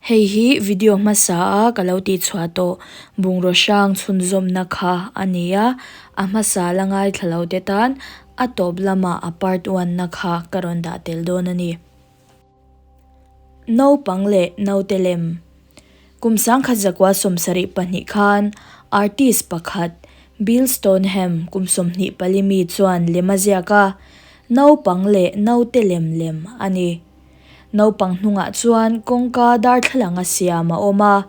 Hei hi video hmasa a ka lo tih chhuah tawh bungraw hrang chhunzawmna kha a ni a, a hmasa la ngaithla lo te tan a tawp lamah a part one na kha ka rawn dah tel dawn a ni. Naupang leh naute lem. Kum 1972 khan artist pakhat Bill Stoneham kum 24 mi chuan lem a ziak a, naupang leh naute lem lem a ni. Naupang hnungah chuan kawngka darthlalang a siam a awm a,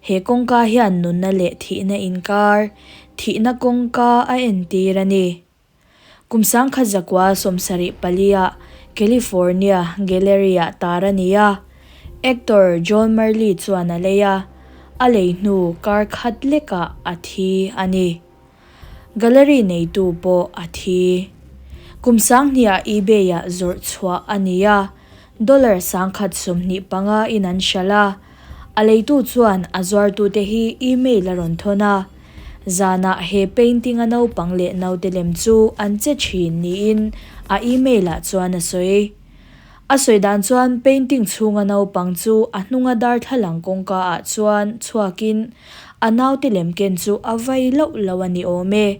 he kawngka hian nunna leh thihna inkar, thihna kawngka a entir a ni. Kum 1974 ah California Gallery-ah tar a ni a, actor John Marley chuan a lei a, a lei hnu kar khat lekah a thi a ni. Gallery neitu pawh a thi. Kum 2000-ah eBay-ah zawrh chhuah a ni a, dollar 1025 in an hralh a. A leitu chuan a zuartute hi email a rawn thawn a. Zanah he painting-a naupang leh naute lem chu an che thin niin a email-ah chuan a sawi. A sawi dan chuan painting chhunga naupang chu a hnunga darthlalang kawngka ah chuan chhuakin a naute lem ken chu a vai loh lo a ni awm e.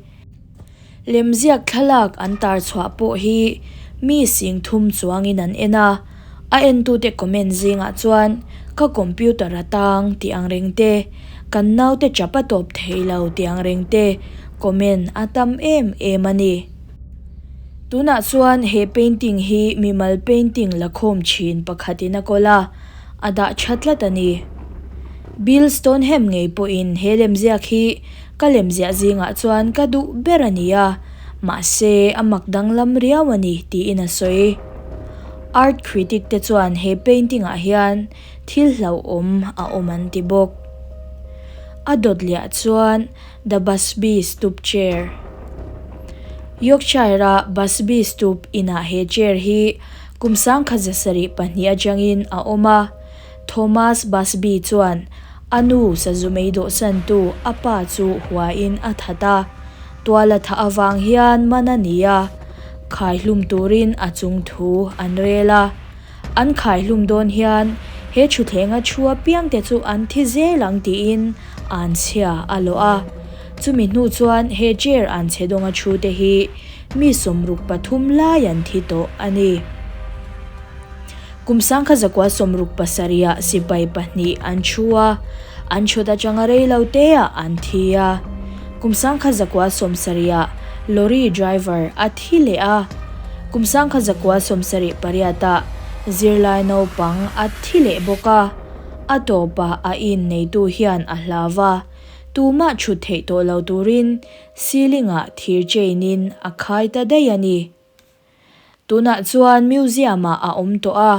Lemziak thlalak an tar chhuah pawh hi mi sing thum chuangin an en a, a entute comment zingah chuan ka computer a tang tih ang reng te, kan naute chap a tawp thei lo tih ang reng te comment a tam em em a ni. Tunah chuan he painting hi mimal painting la khawm thin pakhatin a kawl a, a dah tha tlat a ni. Bill Stoneham ngei pawhin he lemziak hi ka lemziah zingah chuan ka duh ber a ni a, mahse a mak danglam riau a ni tiin a sawi. Art critic te chuan he painting ah hian thil hlauhawm a awm an ti bawk. A dawt liah chuan The Busby Stoop Chair. Yorkshire-a Busby Stoop inah he chair hi kum 1702 atangin a awm a. Thomas Busby chuan a nu sazu mei dawhsantu a pa chu huain a that a. Tual a thah avang hian man a ni a, khaihlum turin a chung thu an rel a. An khaihlum dawn hian he thuthlenga thu apiangte chu an thi zel ang tiin an chhia a lawh a. Chumi hnu chuan he chair an chhe dawnga thu te hi mi 63 lai an thi tawh a ni. Kum 1967 ah sipai pahnih an thu a, an thut atanga rei lo te ah an thi a. Kum 1970 ah lorry driver a thi leh a. Kum 1978 ah zirlai naupang a thi leh bawk a, a tawpah a in neitu hian a hlau va, tumah thut theih tawh lo turin ceiling ah thir chain in a khai ta daih a ni. Tunah chuan museum ah a awm tawh a,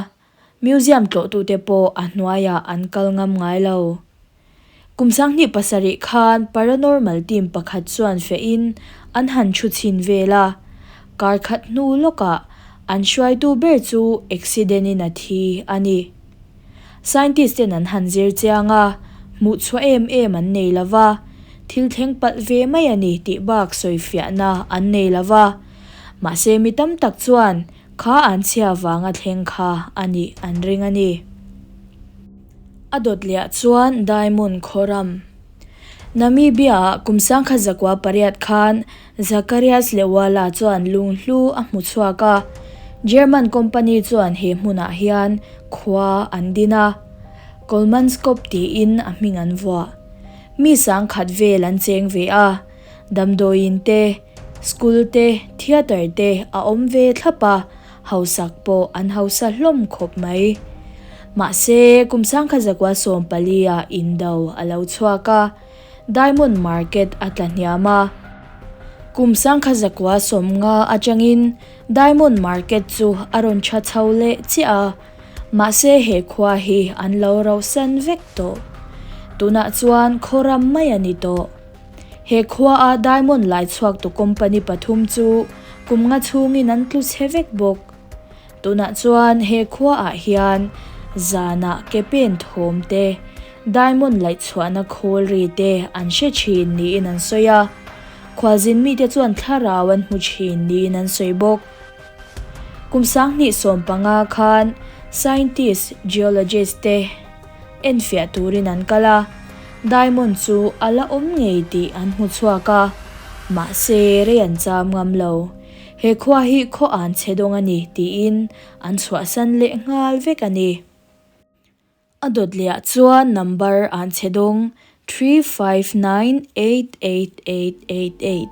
museum tlawhtute pawh a hnuaiah an kal ngam ngai lo. Kum 2007 khan paranormal team pakhat chuan fehin an han thu chhin vel a, kar khat hnu lawkah an hruaitu ber chu accident in a thi a ni. Scientist ten an han zir chiang a, hmuh chhuah em em an nei lo va, thil thleng palh ve mai a ni tih bak sawifiahna an nei lo va. Mahse mi tam tak chuan kha an chhia vanga thleng kha a nih an ring a ni. A dawt liah chuan Diamond khaw ram. Namibia-ah kum 1908 khan Zacharias Lewala chuan lunghlu a hmu chhuak a, German company chuan he hmunah hian khua an din a, Kolmanskop tiin a hming an vuah. Mi 10,000 vel an cheng ve a, damdawiin te, school te, theatre te a awm ve thlap a, Hausak pawh an hausa hlawm khawp mai. Mahse, kum 1914 ah indo a lo chhuak a, diamond market a tla hniam a. Kum 1950 atangin diamond market chu a rawn tha chho leh chiah a, mahse he khua hi an lo rauhsan vek tawh. Tunah chuan khaw ram mai a ni tawh. He khuaa diamond lai chhuaktu company pathum chu kum nga chhungin an tlu chhe vek bawk. Tunah chuan he khuaah hian zanah ke pen thawm te, diamond laih chhuahna khawl ri te an hre thin niin an sawi a. Khualzin mite chuan thlarau an hmu thin niin an sawi bawk. Kum 2015 khan scientist, geologist te. Enfiah turin an kal a, diamond chu a la awm ngei tih an hmu chhuak a, mahse rei an cham ngam lo. He khua hi khaw an chhe dawng a ni tiin an chhuahsan leh nghal vek a ni. A dawt lehah chuan number an chhe dawng 35988888.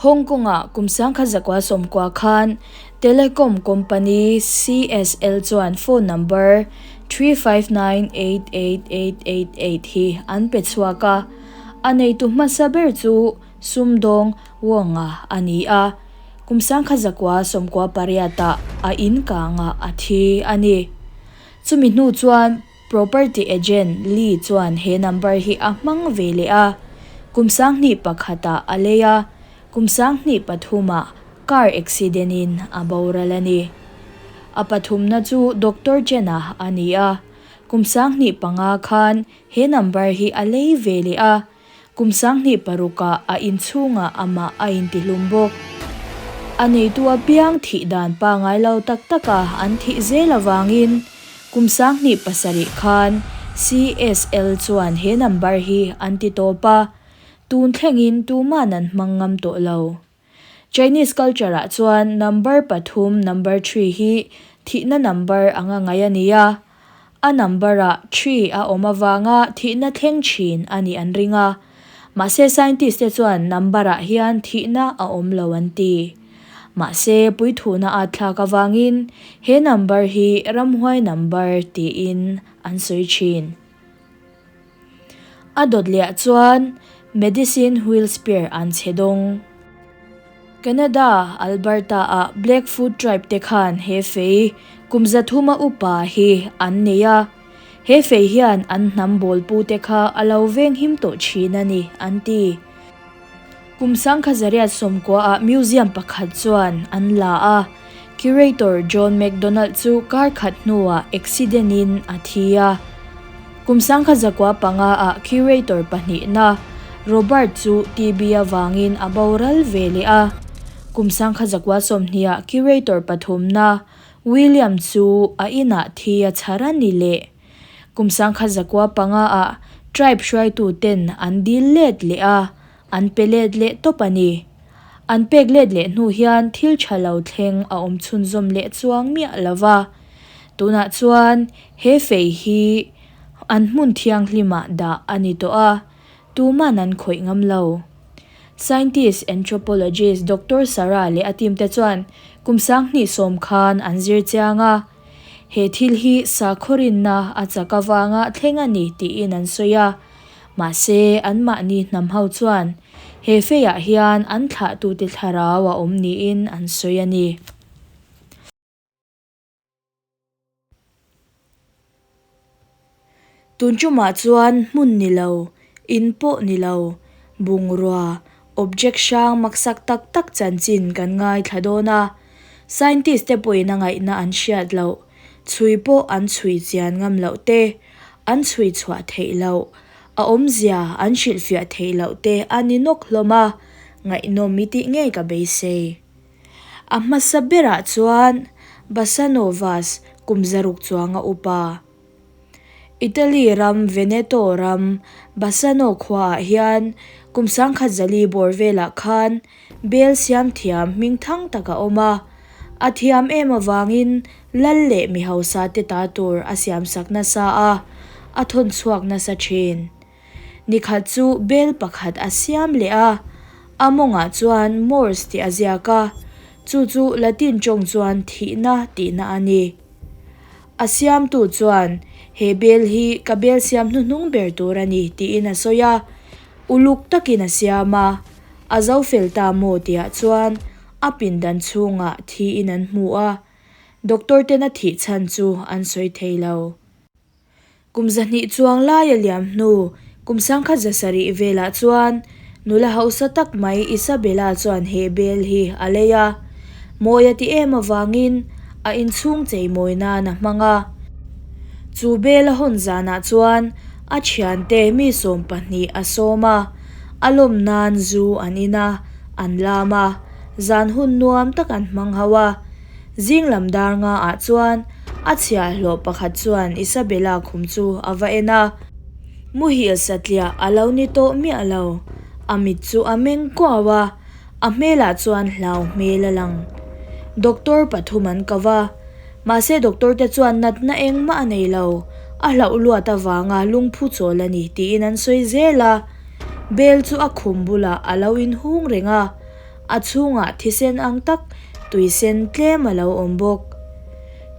Hong Kong-ah kum sangkhat zakua sawmkua khan telecom company CSL chuan phone number 35988888 hi an pe chhuak a, a neitu hmasa ber chu sumdawng Wong-a a ni a, kum sangkhat zakua sawmkua pariatah a in kangah a thi a ni. Chumi hnu chuan Property agent Lee chuan he number hi a hmang ve leh a, kum sanghnih pakhatah a lei a, kum sanghnih pathumah car accident in a boral a ni. A pathumna chu Doctor Chen-a a ni a, kum sanghnih panga khan he number hi a lei ve leh a, Kum sanghnih parukah a inchhungah amah a intihlum bawk. A neitu apiang thih dan pangngai lo tak taka an thih zel avangin kum sanghnih pasarih khan CSL chuan he number hi an ti tawp a, tun thlengin tuman an hmang ngam tawh lo. Chinese culture ah chuan number pathum, number three, hi thihna number anga ngaih a ni a. A number ah three a awm avanga thihna thleng thin a nih an ring a. Mahse scientist te chuan number ah hian thihna a awm lo an ti. Mahse puithuna at thlak avangin he number hi ramhuai number tiin an sawi thin. A dawt leh chuan Medicine Wheel Spear an chhe dawng. Canada, Alberta-ah Blackfoot tribe te khan he fei kum zathuma upa hi an nei a. He fei hian an hnam bawlpu te kha a lo venghim tawh thin a ni, an ti. Kum sangkha zariat sawmkuaah museum pakhat chuan an la a, curator John McDonald chu kar khat hnuah accident in a thi a. Kum sangkha zakua pangaah curator pahnihna Robert chu TB avangin a boral ve leh a. Kum sangkha zakua sawmhniah curator pathumna William chu a inah thi a chhar a ni leh. Kum sangkhat zakua panga ah tribe hruaitu ten an dil let leh a, an pe let leh tawp a ni. An pek let leh hnu hian thil tha lo thleng a awm chhunzawm leh chuang miah lo va. Tunah chuan he fei hi an hmun thianghlimah dah a ni tawh a, tuman an khawih ngam lo. Scientist anthropologist Doctor Sarah leh a team te chuan kum sanghnih sawm khan an zir chiang a. He thil hi sakhaw rinna a chak avanga thleng a ni tiin an sawi a, mahse anmahni hnam ho chuan he feiah hian an thlahtute thlarau a awm niin an sawi a ni. Tun tumah chuan hmun ni lo, in pawh ni lo, bungrua, object hrang maksak tak tak chanchin kan ngaithla dawn a. Scientist te pawhin a ngaihna an hriat loh, chhui pawh an chhui chian ngam loh te, an chhui chhuah theih loh, a awmzia an hrilhfiah theih loh te a ni nawk hlawm a, ngaihnawm i tih ngei ka beisei. A hmasa berah chuan Bassanovas kum zaruk chuanga upa. Italy ram Veneto ram Bassano khuaah hian kum sangkhat zali bawr velah khan bel siam thiam hming thang tak a awm a. A thiam em avangin lal leh mi hausa te ta tur a siamsak nasa a, a thawn chhuak nasa thin. Nikhat chu bel pakhat a siam leh a, a mawngah chuan Morse tih a ziak a, chu chu Latin tawng chuan thihna tihna a ni. A siamtu chuan, He bel hi ka bel siam hnuhnung ber tur a ni, tiin a sawi a. Uluk takin a siam a, a zo fel ta maw tihah chuan a pindan chhungah thiin an hmu a, doctor ten a thih chhan chu an sawi thei lo. Kum zahnih chuang lai a liam hnu, kum sangkhat zasarih velah chuan nula hausa tak mai Isabella chuan he bel hi a lei a. Mawi a ti em avangin a inchhung cheimawi nan a hmang a. Chu bel a hawn zanah chuan a thiante mi 12 a sawm a, a lawm nan zu an in a, an lam a, zan hun nuam tak an hmang ho a. Zing lam dar nga ah chuan. A chhiahhlawh pakhat chuan Isabella khum chu a va en a. Muhil satliah a lo ni tawh miah lo. A mit chu a meng kuau a, a hmelah chuan hlau hmel a lang. Doctor pathum an ko va, mahse doctor te chuan natna engmah a nei lo, a hlauh luat avanga lungphu chawl a ni tiin an sawi zel a. Bel chu a khum bulah a lo inhung reng a, a chhungah thisen ang tak tui sen tlem a lo awm bawk.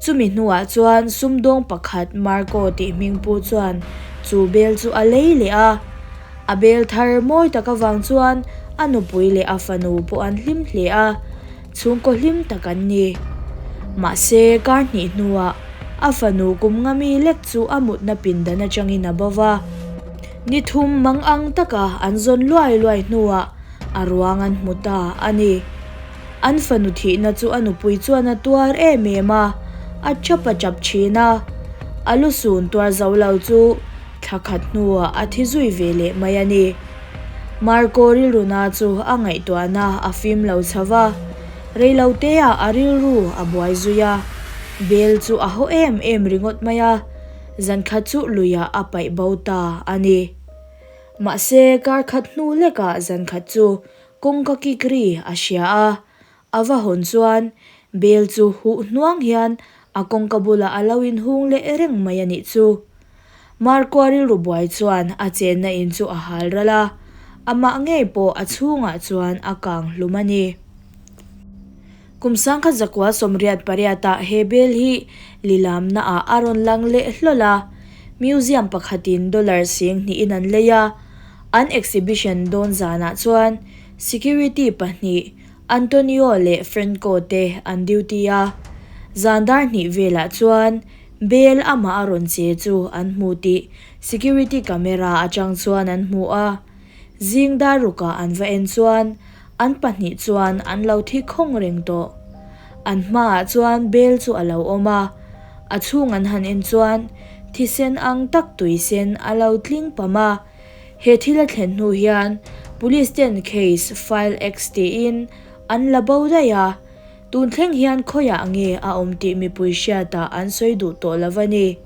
Chumi hnuah chuan sumdawng pakhat Marco tih hming pu chuan chu bel chu a lei leh a. A bel thar mawi tak avang chuan a nupui leh a fanu pawh an hlim hle a, chhungkaw hlim tak an ni. Mahse, kar hnih hnuah a fanu kum nga mi lek chu a mutna pindan atangin a bo va. Ni thum mang ang taka an zawn luai luai hnuah a ruang an hmu ta a ni. An fanu thihna chu a nupui chuan a tuar em em a, a chap a chap thin a. A lusun tuar zo lo chu thla khat hnuah a thi zui ve leh mai a ni. Marco rilruna chu a ngaihtuahna a fim lo chho va, reiloteah a rilru a buai zui a. Bel chu a haw em em ringawt mai a, zankhat chu luiah a paih bo ta a ni. Mahse, kar khat hnu lekah zankhat chu kawngka kik ri a hria a, a va hawn chuan bel chu huh hnuang hian a kawngka bulah a lo inhung leh reng mai a nih chu. Markua rilru buai chuan a chenna in chu a hal ral a, amah ngei pawh a chhungah chuan a kang hlum a ni. Kum sangkhat zakua 88 ah he bel hi lilamna ah a rawn lang leh hlawl a, museum pakhatin dollar sing hnihin an lei a, an exhibition dawn zanah chuan security pahnih Antonio leh Franco te an duty a, zan dar hnih velah chuan bel amah a rawn che chu an hmu tih security camera atang chuan an hmu a, zing dar rukah an va en chuan An pahnih chuan an lo thi khawng reng tawh. An hmaah chuan bel chu a lo awm a, a chhung an han en chuan thisen ang tak tui sen a lo tling pam a. He thil a thlen hnu hian Police ten case file X tiin an la bo daih a, tun thleng hian khawiah nge a awm tih mipui hriatah an sawi duh tawh lo a ni.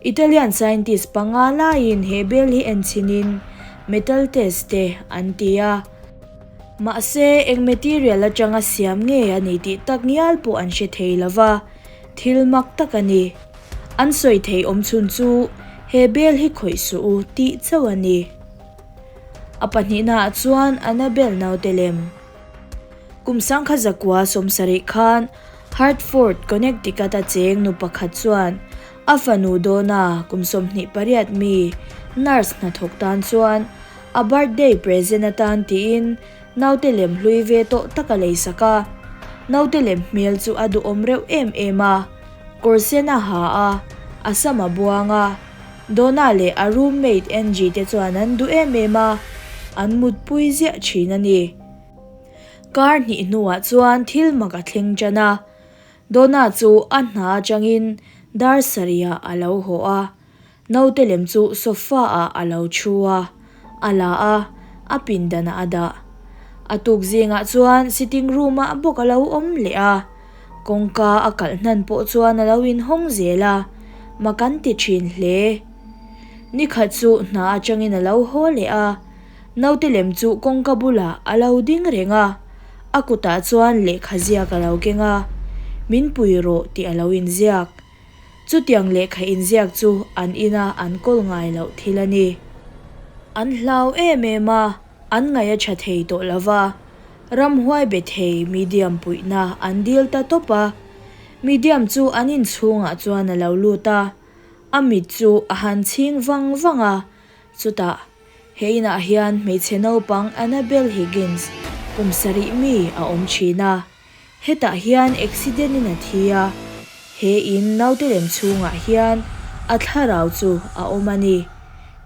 Italian scientist panga laiin he bel hi en chhinin metal test te an ti a. Mahse, eng material atanga siam nge a ni tih tak ngial pawh an hre thei lo va, thil mak tak a ni. An sawi thei awm chhun chu he bel hi khawih suh u tih chauh a ni. A pahnihnaah chuan Annabelle naute lem. Kum sangkhat zakua 70 khan Hartford, Connecticut-a cheng nu pakhat chuan a fanu Donna kum 28 mi nurse hnathawk tan chuan a birthday present atan tiin naute lem hlui ve tawh tak a lei sak a. Naute lem hmel chu a duhawm reuh em em a, kawr sen a ha a, a sam a buang a. Donna leh a roommate Angie te chuan an duh em em a, an mutpui ziah thin a ni. Kar hnih hnuah chuan thil mak a thleng tan a, Donna chu a hna atangin dar sarihah a lo haw a, naute lem chu sofa ah a lo thu a, a la a, a pindanah a dah. A tuk zingah chuan sitting room ah bawk a lo awm leh a, kawngka a kalh hnan pawh chuan a lo inhawng zel a, mak an ti thin hle. Nikhat chu hna atangin a lo haw leh a. Naute lem chu kawngka bulah a lo ding reng a, a kutah chuan lehkha ziak a lo keng a, Min pui rawh tih a lo inziak. Chutiang lehkha inziak chu an ina an kawl ngai loh thil a ni. An hlau em em a, an ngaih a tha thei tawh lo va, ramhuai be thei medium puihna an dil ta tawp a. Medium chu an inchhungah chuan a lo lut a, a mit chu a han chhing vang vang a, chutah He inah hian hmeichhe naupang Annabel Higgins, kum sarih mi a awm thin a. Hetah hian accident in a thi a, he in naute lem chhungah hian a thlarau chu a awm a ni.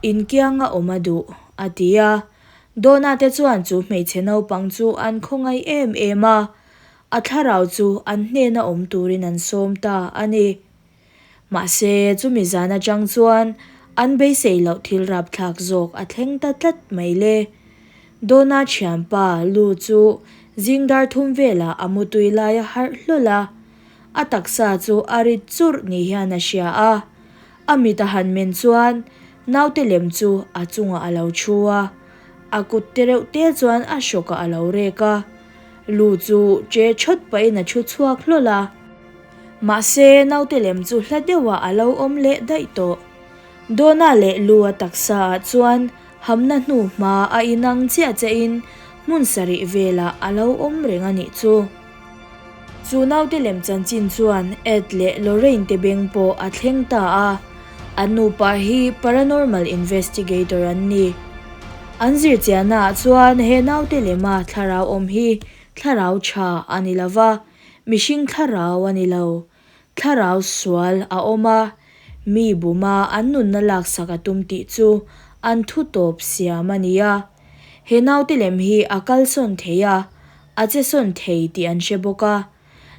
Inkianga awm a duh, a ti a. Donna te chuan chu hmeichhe naupang chu an khawngaih em em a, a thlarau chu an hnena awm turin an sawm ta a ni. Mahse, chumi zan atang chuan an beisei loh thil rapthlak zawk a thleng ta tlat mai le. Donna thianpa Lu chu zing dar thum velah a mutui lai a harh hlawl a. A taksa chu a rit churh ni hian a hria a. A mit a han men chuan naute lem chu a chungah a lo thu a. A kut te reuh te chuan a hrawkah a lo rek a. Lu chu che thawt pahin a thu chhuak hlawl a. Mahse naute lem chu hla deuhah a lo awm leh daih tawh. Dawna leh lu a taksa ah chuan hamna hnu hma a inang chiah chiahin hmun sarih velah a lo awm reng a nih chu. Chu naute lem chanchin chuan Ed leh Lorraine te beng pawh a thleng ta a, an nupa hi paranormal investigator an ni. An zirchiahna ah chuan he naute lema thlarau awm hi thlarau tha a ni lova, mihring thlarau a ni lo. Thlarau sual a awm a, mi buma an nunna laksak a tum tih chu an thu tawp siam a ni a. He naute lem hi a kalsawn thei a, a che sawn thei tih an hre bawk a.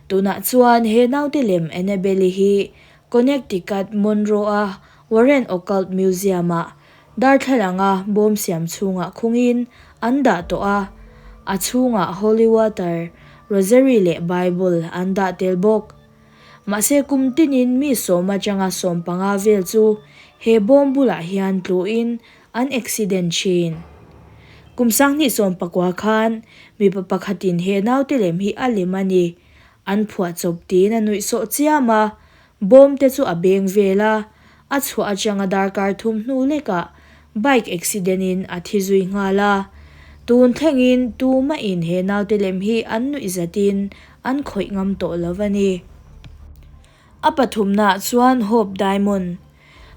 Tunah chuan he naute lem Annabelle-i hi Connecticut Monroe-a Warren Occult Museum-ah darthlalanga bawm siam chhungah khungin an dah tawh a, a chhungah holy water, rosary leh Bible an dah tel bawk. Mahse kum tinin mi sawm atanga 15 vel chu he bawm bulah hian tluin an accident thin. Kum 2019 khan mipa pakhatin he naute lem hi a lem a ni, an phuahchawp tiin a nuihsawh chiam a, bawm te chu a beng vel a, A chhuah atanga darkar thum hnu lekah bike accident in a thi zui nghal a. Tun thlengin tumahin he naute lem hi an nuih zatin an khawih ngam tawh lo a ni. A pathumnaah chuan Hope Diamond.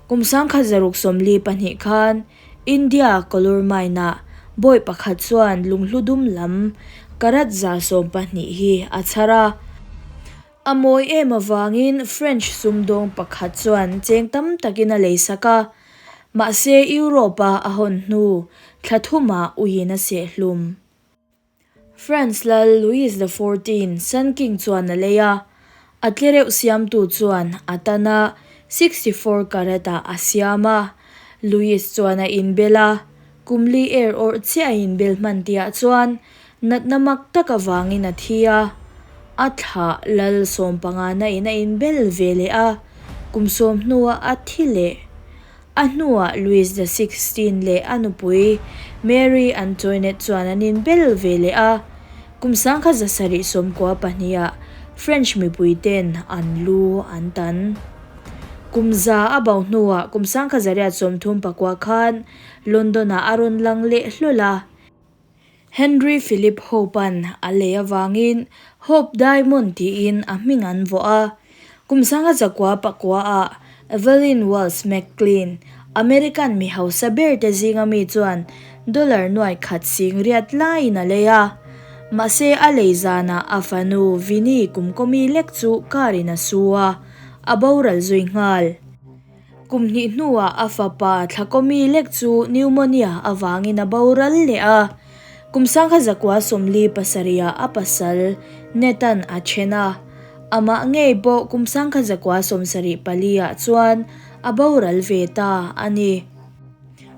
Kum 1642 khan India Kollur Mine-ah bawi pakhat chuan lunghlu dum lam karat 12 hi a chhar a. A mawi em avangin French sumdawng pakhat chuan cheng tam takin a lei sak a, mahse Europe-a a hawn hnu thla thumah uiin a seh hlum. France lal Louis the Fourteen, Sun King chuan a lei a, a tlereuh siamtu chuan a tan a 64 carat-ah a siam a, Louis chuan a inbel a, kum li er awrh chiah a inbel hman tihah chuan Natna mak tak avangin a thi a, a thlah lal sawmpangana in a inbel ve leh a, kum sawm hnuah a thi leh. A hnuah Louis the Sixteen leh a nupui Mary Antoinette chuan an inbel ve leh a, kum 1792ah French mipui ten an lu an tan. Kum za a bo hnuah kum 1839 khan London-ah a rawn lang leh hlawl a. Henry Philip Hope-a'n a lei avangin Hope Diamond tiin a hming an vuah a. Kum 1909-ah Evelyn Wells McClean, American mi hausa ber te zinga mi chuan dollar nuai khat sing riat laiin a lei a. Mahse a lei zanah a fanu Vinnie kumkawmi lek chu car in a su a, a boral zui nghal. Kum hnih hnuah a fapa Thlakawmi lek chu pneumonia avangin a boral leh a. Kum 1947-ah a pasal Nathan a then a, amah ngei pawh kum 1974-ah chuan a boral ve ta a ni.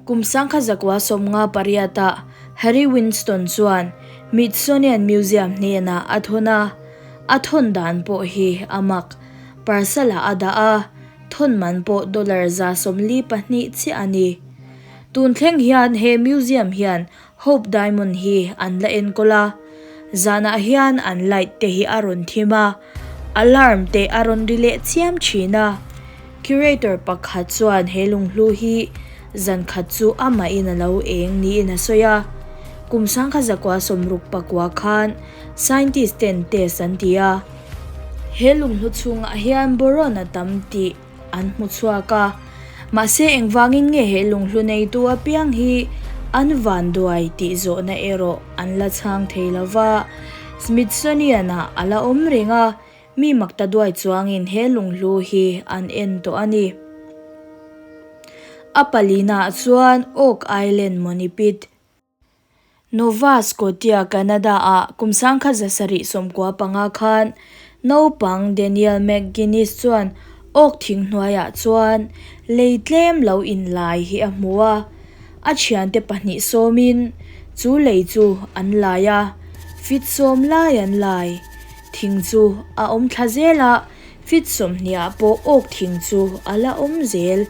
Kum 1958-ah Harry Winston chuan Smithsonian Museum hnenah a thawn a, a thawn dan pawh hi a mak. Parcel-ah a dah a. Thawn man pawh dollar 42 chiah a ni. Tun thleng hian he museum hian Hope Diamond hi an la enkawl a, zanah hian an light te hi a rawn thim a, alarm te a rawn ri leh chiam thin a. Curator pakhat chuan he lunghlu hi zan khat chu amahin a lo eng niin a sawi a. Kum 1969 khan scientist ten test an ti a. He lunghlu chhungah hian boron a tam tih an hmu chhuak a, mahse engvangin nge he lunghlu neitu apiang hi an vanduai tih zawhna erawh an la chhang thei lo va. Smithsonian-ah a la awm reng a, mi makta duai chuangin he lunghlu hi an en tawh a ni. A palinaah chuan Oak Island Monipit. Nova Scotia, Canada-ah kum 1795 khan naupang Daniel McGinnis chuan awk thing hnuaiah chuan lei tlem lo inlai hi a hmu a. A thiante pahnih sawmin chu lei chu an lai a, fit sawm lai an lai. Thing chu a awm thla zel a, feet 20 ah pawh oak thing chu a la awm zel.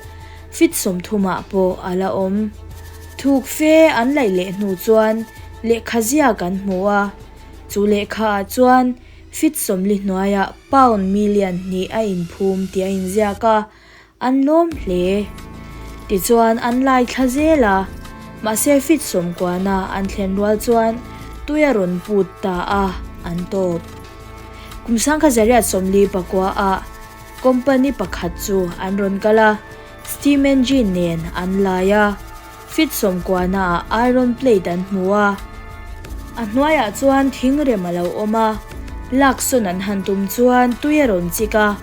Feet 30 ah pawh a la awm. Thuk fe an laih leh hnu chuan lehkha ziak an hmu a, chu lehkha ah chuan feet 40 hnuaiah pound million hnih a inphum tih a inziak a. An lawm hle. Tichuan an lai thla zel a, mahse feet sawmkuana an thlen rual chuan tui a rawn put ta a, an tawp. Kum sangkha zariat 49 ah company pakhat chu an rawn kal a, steam engine nen an lai a, feet sawmkuana ah iron plate an hmu a, a hnuaiah chuan thingrem a lo awm a, laksawn an han tum chuan tui a rawn chik a.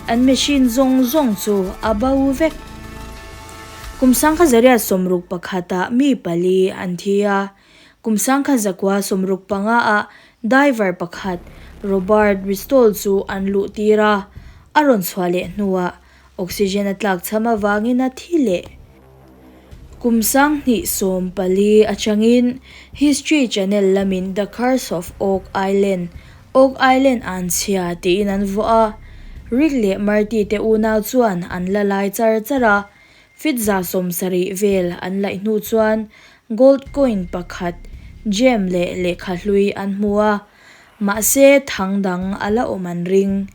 An machine zawng zawng chu a bo vek. Kum sangkha zariat 61 ah mi pali an thi a, kum sangkha zakua 65 ah diver pakhat Robert Ristol chu an luh tir a, a rawn chhuah leh hnuah oxygen a tlak cham avangin a thi leh. Kum 2014 atangin History Channel lamin The Curse of Oak Island, Oak Island an chhia tiin an vuah a, Rick leh Marty te unau chuan an la lai char char a, feet 70 vel an laih hnu chuan gold coin pakhat, gem leh lehkha hlui an hmu a, mahse thang dang a la awm an ring.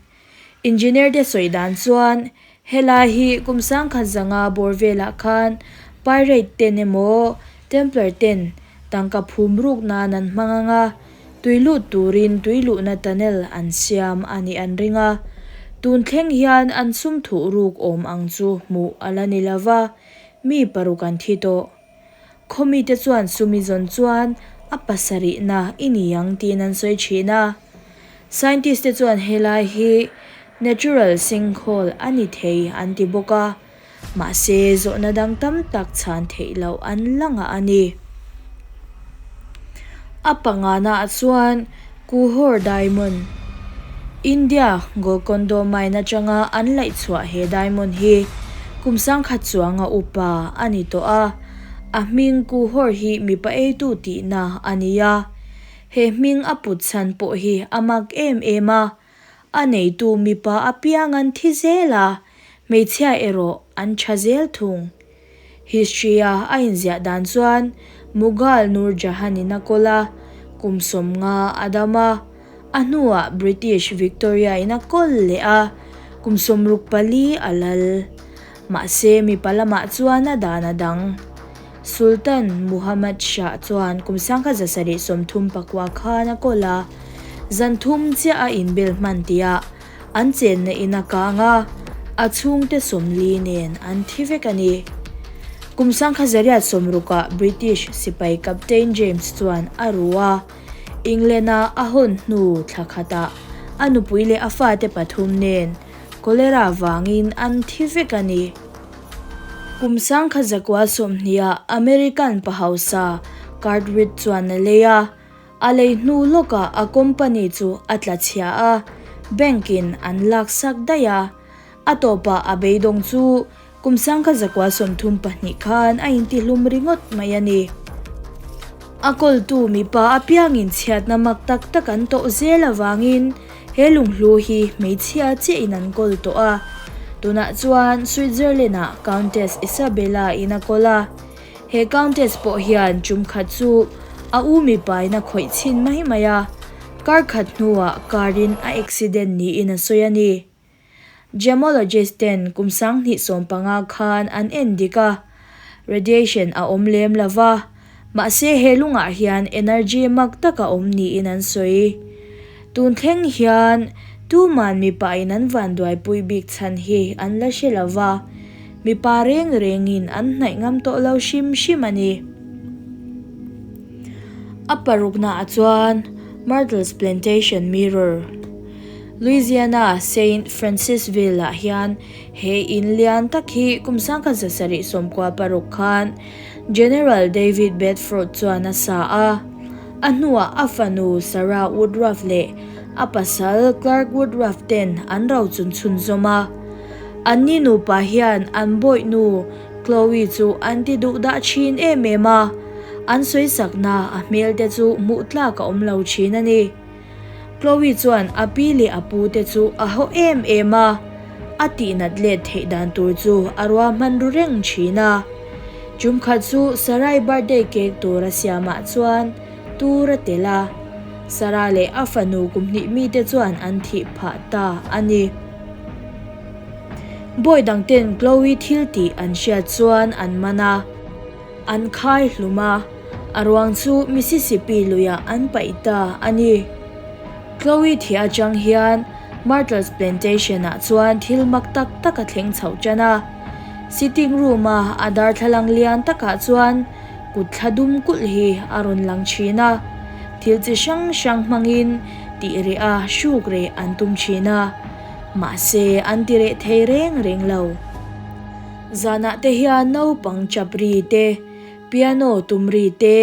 Engineer te sawi dan chuan helai hi kum 1500 bawr velah khan pirate ten emaw Templar ten tangka phum ruk nan an hmang ang a, tui lut turin tui luhna tunnel an siam a nih an ring a. Tun thleng hian an sum thuh ruk awm ang chu hmuh a la ni lova, mi paruk an thi tawh. Khawmite chuan sumi zawn chuan a pasarihna i ni ang tiin an sawi thin a. Scientist te chuan helai hi natural sinkhole a ni thei an ti bawk a, mahse zawhna dang tam tak chhan theih loh an la ngah a ni. A pangana ah chuan Kuhor Diamond, India Golconda mine atanga an laih chhuah he diamond hi kum 1000 chuanga upa a ni tawh a, a hming Kuhor hi mipa eitu tihna a ni a. He hming a put chhan pawh hi a mak em em a, a neitu mipa apiang an thi zel a, hmeichhia erawh an tha zel thung. History-a a inziah dan chuan Mughal Nur Jahan-in a kawl a, kum 50 a dam a, a hnuah British Victoria-in a kawl leh a, kum 64 a lal. Mahse mipa lamah chuan a dan a dang. Sultan Muhammad Shah chuan kum 1739 khan a kawl a, zan thum chiah a inbel hman tihah An chenna in a kang a, a chhungte 40 nen an thi vek a ni. Kum 1860 ah British sipai Captain James chuan a ru a, England-a a hawn hnu thla khatah a nupui leh a fate pathum nen cholera vangin an thi vek a ni. Kum 1920 ah American pa hausa Cartwright chuan a lei a, A lei hnu lawkah a company chu a tla chhia a, bank in an laksak daih a. A tawpah a beidawng chu kum 1932 khan a intihlum ringawt mai a ni. A kawltu mipa apiangin chhiatna mak tak tak an tawh zel avangin he lunghlu hi hmeichhia chiahin an kawl tawh a. Tunah chuan Switzerland-ah Countess Isabella in a kawl a. He Countess pawh hian tum khat chu a u mipain a khawih chhin mai mai a, kar khat hnuah car in a accident niin a sawi a ni. Gemologist ten kum 2015 khan an en dik a, radiation a awm lem lo va, mahse he lungah hian energy mak tak a awm niin an sawi. Tun thleng hian tuman mipain an vanduaipui bik chhan hi an la hre lo va, mipa reng rengin an hnaih ngam tawh lo hrim hrim a ni. A paruknaah chuan Myrtles Plantation Mirror, Louisiana Saint Francisville-ah hian he in lian tak hi kum 1796 khan General David Bedford chuan a sa a. A hnuah a fanu Sarah Woodruff leh a pasal Clark Woodruff ten an ro chun chhunzawm a. Anni nupa hian an bawihnu Chloe chu an ti duh dah thin em em a, an sawisakna a hmel te chu hmuh tlak a awm lo thin a ni. Chloe chuan a pi leh a pu te chu a haw em em a, a tihnat let theih dan tur chu a ruahman ru reng thin a. Tum khat chu Sarai birthday cake tur a siamah chuan tur a tel a, Sarah leh a fanu kum hnih mite chuan an thih phah ta a ni. Bawi dang ten Chloe thil tih an hriat chuan an man a. An khai hlum a, a ruang chu Mississippi luiah an paih ta a ni. Chloe thih atang hian Myrtles Plantation-ah chuan thil mak tak tak a thleng chhoh tan a. Sitting room-a a darthlalang lian takah chuan kut thla dum kulh hi a rawn lang thin a, thil chi hrang hrang hmangin tih reh a hruk reh an tum thin a, mahse an ti reh thei reng reng lo. Zanah te hian naupang chap ri te, piano tum ri te,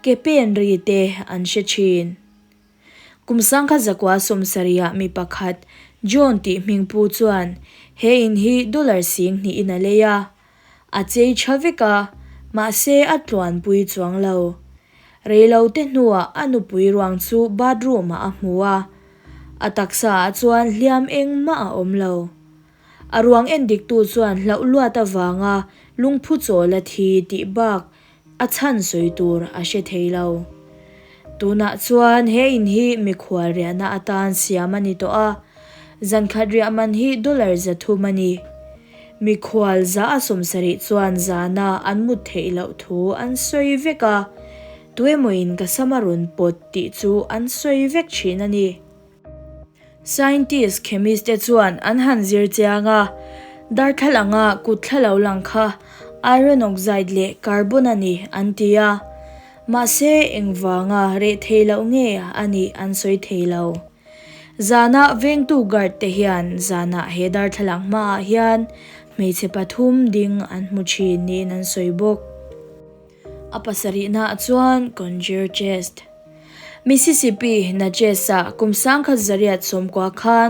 ke pen ri te an hre thin. Kum sangkhat zakua sawmsarihah mi pakhat John tih hmingpu chuan he in hi dollar sing hnihin a lei a. A chei tha vek a, mahse a tluanpui chuang lo. Reilote hnuah a nupui ruang chu bathroom-ah a hmu a, a taksaah chuan hliam engmah a awm lo. A ruang endiktu chuan hlauh luat avanga lungphu chawl a thi tih bak a chhan sawi tur a hre thei lo. Tunah chuan he in hi mikhual riahna atan siam a ni tawh a, zankhat riah man hi dollar 300 a ni. Mikhual 170 chuan zana an mut theih loh thu an sawi vek a, tuemawin ka sam a rawn pawt tih chu an sawi vek thin a ni. Scientist, chemist te chuan an han zir chiang a, darthlalanga kut thla lo lang kha iron oxide leh carbon a ni an ti a, mahse engvanga reh thei loh nge a nih an sawi thei lo. Zana vengtu guard te hian zanah he darthlalang hmaah hian hmeichhe pathum ding an hmu thin niin an sawi bawk. A pasarihnaah chuan Conjure Chest. Mississippi, Natchez-ah kum 1990 khan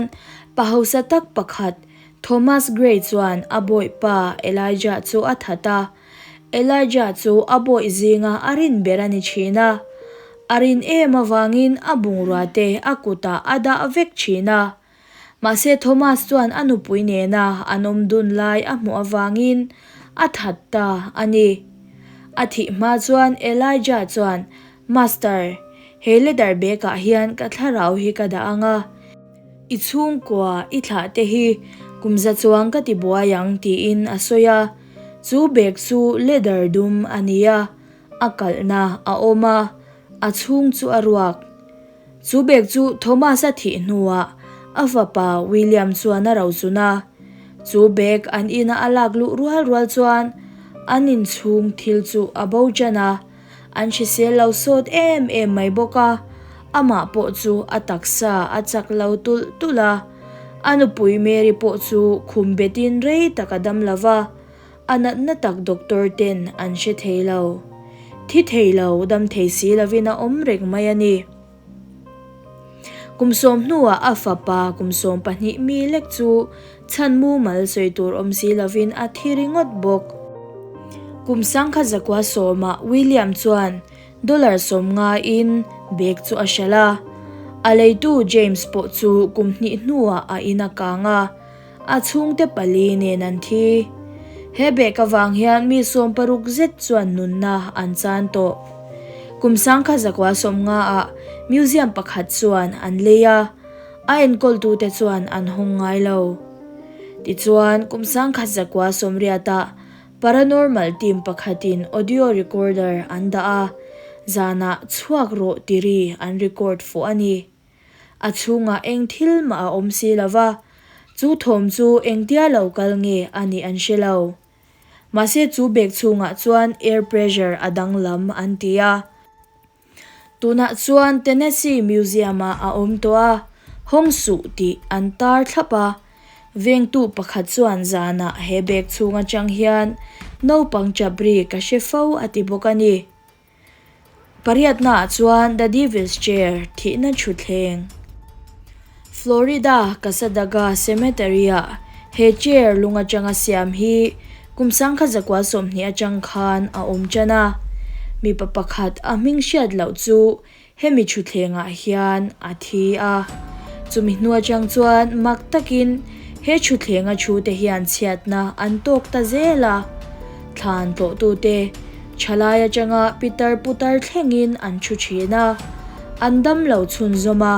pa hausa tak pakhat Thomas Gray chuan a bawihpa Elijah chu a that a. Elijah chu a bawih zinga a rin ber a ni thin a. A rin em avangin a bungrua te a kutah a dah vek thin a. Mahse Thomas chuan a nupui nena an awm dun lai a hmuh avangin a that ta a ni. A thih hma chuan Elijah chuan, Master, he leather bag ah hian ka thlarau hi ka dah ang a, i chhungkua i thlah te hi kum za chuang ka ti buai ang tiin a sawi a. Chu bag chu leather dum a ni a, a kalhna a awm a, a chhung chu a ruak. Chu bag chu Thomas-a thih hnuah a fapa William chuan a rochun a. Chu bag an ina a lak luh rual rual chuan an inchhung thil chu a bo ṭan a, an hrisel lo sawt em em mai bawk a, amah pawh chu a taksa a chak lo tulh tulh a. A nupui Mary pawh chu khum betin rei tak a dam lo va. A natna tak doctor ten an hre thei lo. Thi thei lo, dam thei si lovin a awm reng mai a ni. Kum sawm hnuah a fapa kum 12 mi lek chu chhan mumal sawi tur awm si lovin a thi ringawt bawk. Kum 1910-ah William chuan dollar 50 in bag chu a hralh a. A leitu James pawh chu kum hnih hnuah a in a kang a. A chhungte pali nen an thi. He bag avang hian mi 60 zet chuan nunna an chan tawh. Kum 1950 ah museum pakhat chuan an lei a, a enkawltute chuan an hawng ngai lo. Tichuan, kum 1980 ah paranormal team pakhatin audio recorder an dah a, zanah chhuak rawh ti ri an record fuh a ni. A chhungah eng thil mah a awm si lo va, chu thawm chu engtia lo kal nge a nih an hre lo. Mahse chu bag chhungah chuan air pressure a danglam an ti a. Tunah chuan Tennessee Museum-ah a awm tawh a, hawng suh tih an tar thlap a. Vengtu pakhat chuan zanah he bag chhung atang hian naupang chap ri ka hre fo a ti bawk a ni. Pariatnaah chuan The Devil's Chair thihna thutthleng. Florida Cassadaga Cemetery-ah he chair lung atanga siam hi kum 1920 atang khan a awm tan a. Mipa pakhat a hming hriat loh chu. Hemi thutthlengah hian a thi a. Chumi hnu atang chuan mak takin he thutthlenga thu te hian chhiatna an tawk ta zel a. Thlan tlawhtute thalai atanga pitar putar thlengin an thu thin a, an dam lo chhunzawm a,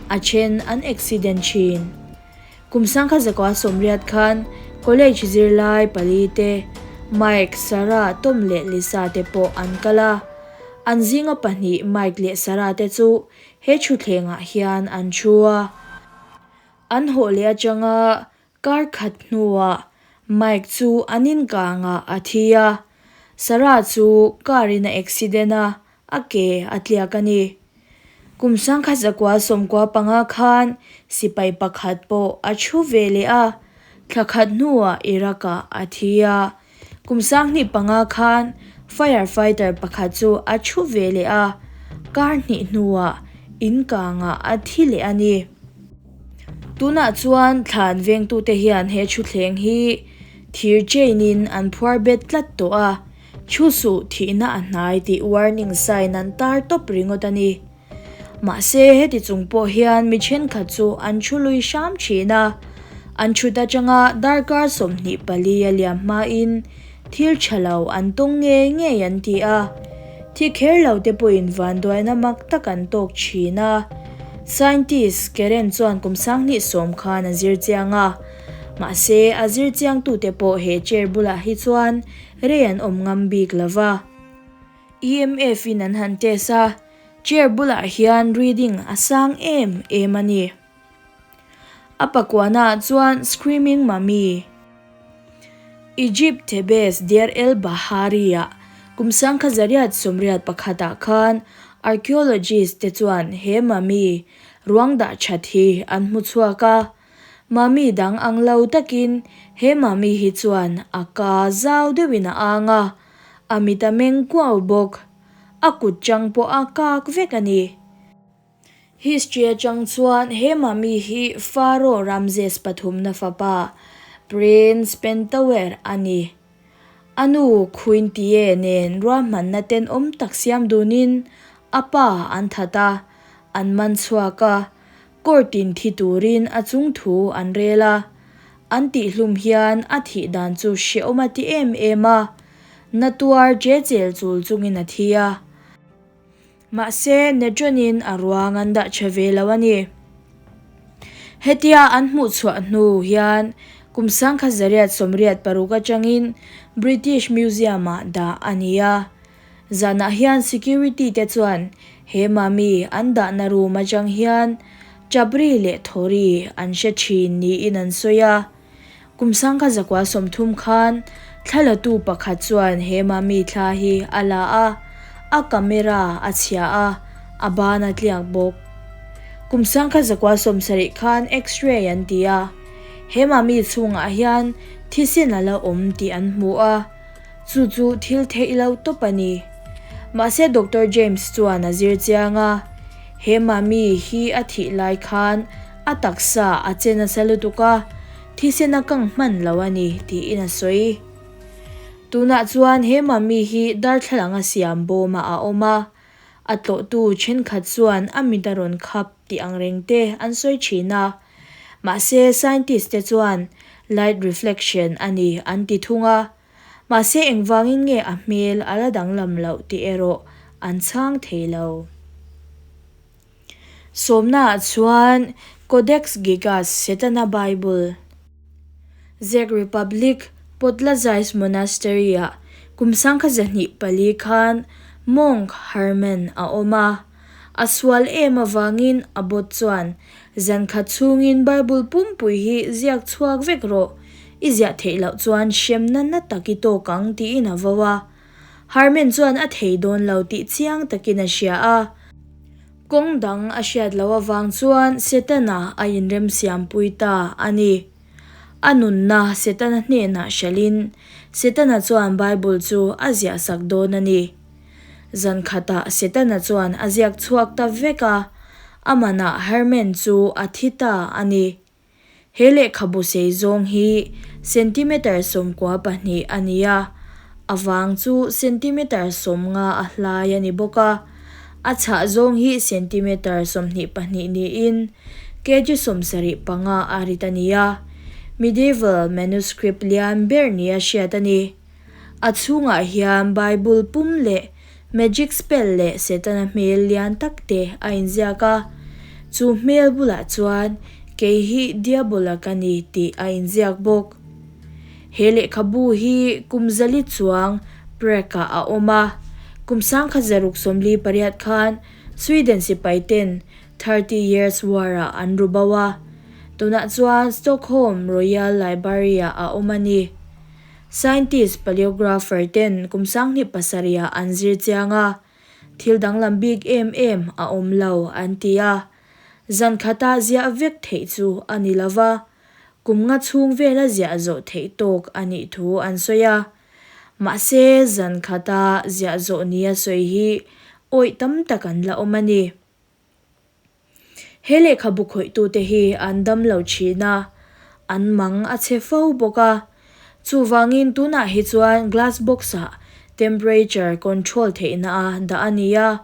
a then an accident thin. Kum sangkhat zakua sawmriat khan college zirlai pali te, Mike, Sarah, Tom leh Lisa te pawh an kal a. An zinga pahnih Mike leh Sarah te chu he thutthlengah hian an thu a. An hawh leh atanga kar khat hnuah Mike chu an inkangah a thi a. Sarah chu car in a accident a, a ke a tliak a ni. Kum sangkhat zakua sawmkua panga khan sipai pakhat pawh a thu ve leh a, thla khat hnuah Iraq-ah a thi a. Kum sanghnih panga khan fire fighter pakhat chu a thu ve leh a, kar hnih hnuah in kangah a thi leh a ni. Tunah chuan thlan vengtute hian he thuthleng hi thir chain-in an phuar bet tlat tawh a. Thu suh thihna a hnai tih warning sign an tar tawp ringawt a ni. Mahse, heti chung pawh hian mi thenkhat chu an thu lui hram thin a, an thut atanga darkar 24 a liam hmain thil tha lo an tawng ngei ngei an ti a. Thi kher lo te pawhin vanduaina mak tak an tawk thin a. Scientist Karen chuan kum sanghnih sawm khan a zir chiang a, mahse a zir chiangtute pawh he chair bulah hi chuan Rei an awm ngam bik lo va. EMF in an han test a, chair bulah hian reading a sang em em a ni. A pakuana ah chuan Screaming Mummy. Egypt Thebes Deir el Bahari ah kum sangkha zariat sawmriat pakhat ah khan archaeologist te chuan he mummy ruang dah that hi an hmu chhuak a. Mami dang ang lo takin he mami hi chuan a ka zau deuhin a ang a, a mit a meng kuau bawk. A kut chang pawh a kak vek a ni. History atang chuan he mami hi Pharaoh Ramses pathumna fapa Prince Pentawer a ni. A nu Khuintie nen ruahmanna tenawm tak siam dunin a pa an that a, an man chhuak a, Court in thi turin a chung thu an rel a, an tihhlum hian a thih dan chu hrehawm a ti em em a, na tuar che chel chul chungin a thi a. Mahse, Netron-in a ruang an dah tha ve lo a ni. Hetia an hmuh chhuah hnu hian kum sangkhat zariat 86 atangin British Museum-ah dah a ni a. Zanah hian security te chuan he mami an dahna room atang hian chapri leh thawri an hre thin niin an sawi a. Kum sangkhat zakua 30 khan thlalatu pakhat chuan he mami thla hi a la a, a camera a chhia a, a ban a tliak bawk. Kum sangkhat zakua 70 khan x-ray an ti a, he mami chhungah hian thisen a la awm tih an hmu a. Chu chu thil theih lo tawp a ni. Mahse Doctor James chuan a zir chiang a, he mami hi a thih lai khan a taksa a che nasa lutuk a, thisen a kang hman lo a ni tiin a sawi. Tunah chuan he mami hi darthlalang a siam bawmah a awm a, a tlawhtu thenkhat chuan a mit a rawn khap tih ang reng te an sawi thin a. Mahse scientist te chuan light reflection a ni an ti thung a, mahse engvangin nge a hmel a la danglam loh tih erawh an chhang thei lo. Sawmnaah chuan Codex Gigas Setana Bible, Czech Republic Podlazais Monastery-ah kum sangkhat 24 khan monk Herman a awm a. A sual em avangin a bawt chuan, Zan khat chhungin Bible pumpui hi ziak chhuak vek rawh, i ziah theih loh chuan hremna na tak i tawk ang tiin a vo a. Herman chuan a thei dawn lo tih chiang takin a hria a. Kawng dang a hriat loh avang chuan Setana a inremsiampui ta a ni. A nunna Setana hnenah hralhin Setana chuan Bible chu a ziahsak dawn a ni. Zan khatah Setana chuan a ziak chhuak ta vek a, a manah Herman chu a thi ta a ni. He lehkhabu sei zawng hi centimeter 92 a ni a, a vang chu centimeter 50 a hlai a ni bawk a. A chhah zawng hi centimeter 22 niin kg 75 a rit a ni a, medieval manuscript lian ber nia hriat a ni. A chhungah hian Bible pum leh magic spell leh Setana hmel lian tak te a inziak a, chu hmel bulah chuan kei hi Diabola ka ni tih a inziak bawk. He lehkhabu hi kum zali chuang Prague-ah a awm a, kum 1648 khan Sweden sipai ten 30 Years War-ah an ru bo a, tunah chuan Stockholm Royal Library-ah a awm a ni. Scientist paleographer ten kum 2007 ah an zir chiang a, thil danglam bik em em a awm lo an ti a, zan khata ziah vek theih chu a ni lo va, kum nga chhung vela ziah zawh theih tawk a nih thu an sawi a. Mahse, zan khata ziah zawh nia sawi hi awih tam tak an la awm a ni. He lehkhabu khawihtute hi an dam lo thin a, an mang a chhe fo bawk a. Chuvangin tunah hi chuan glass box-ah temperature control theihna a dah a ni a,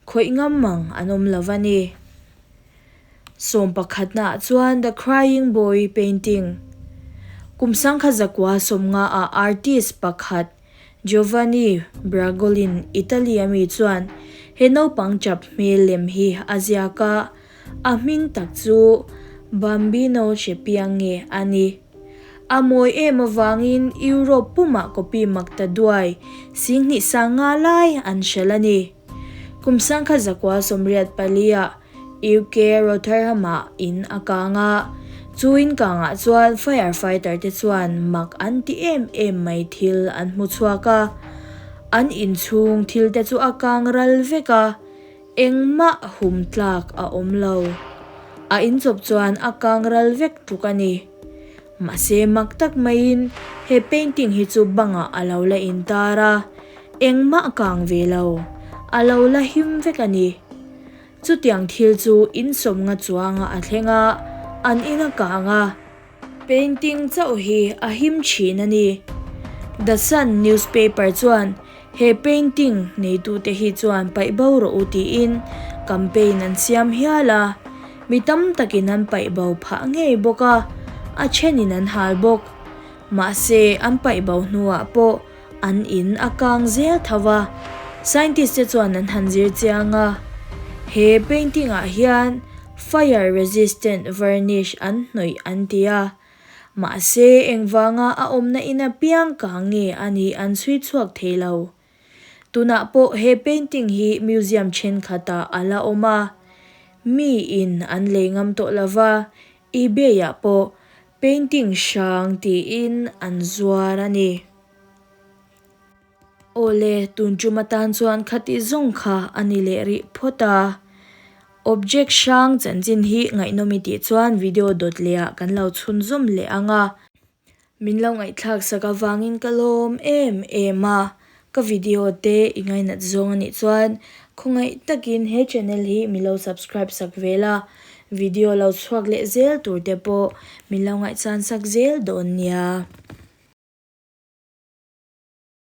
khawih ngam mang an awm lo va ni. Sawmpakhatnaah chuan The Crying Boy painting kum 1950 ah artist pakhat Giovanni Bragolin, Italy a mi chuan he naupang chap hmel lem hi a ziak a, a hming tak chu Bambino Chepiange a ni. A mawi em avangin Europe pumah copy mak ta duai 2500 lai an hralh a ni. Kum 1984 ah UK Rotherham-ah in a kang a, chu in kangah chuan fire fighter te chuan mak an ti em em mai thil an hmu chhuak a, an inchhung thil te chu a kang ral vek a, engmah hum tlak a awm lo. A inchawp chuan a kang ral vek tluk a ni. Mahse mak tak maiin he painting hi chu bangah a lo la intar a, engmah a kang ve lo, a lo la him vek a ni. Chutiang thil chu insawmnga chuanga a thleng a, an in a kang a. Painting chauh hi a him thin a ni. The Sun newspaper chuan he painting neitute hi chuan paih bo rawh u tiin campaign an siam hial a, mi tam takin an paih bo phah ngei bawk a, a thenin an hal bawk. Mahse an paih bo hnuah pawh An in a kang zel tho a, scientist te chuan an han zir chiang a, he painting ah hian fire resistant varnish an hnawih an ti a, mahse engvanga a awmna in apiang kang nge a nih an chhui chhuak thei lo. Tunah pawh he painting hi museum thenkhat ah a la awm a, mi in an lei ngam tawh lova, ebay ah pawh Painting hrang tiin an zuar a ni. Awle, tun tum atan chuan khati zawng kha a ni leh rih phawt a. Object hrang chanchin hi ngaihnawm i tih chuan video dawt leh ah kan lo chhunzawm leh ang a. Min lo ngaihthlak sak avangin ka lawm em em a. Ka video te i ngainat zawng a nih chuan khawngaih takin he channel hi min lo subscribe sak ve la, video lo chhuak leh zel tur te pawh min lo ngaihchan sak zel dawn nia.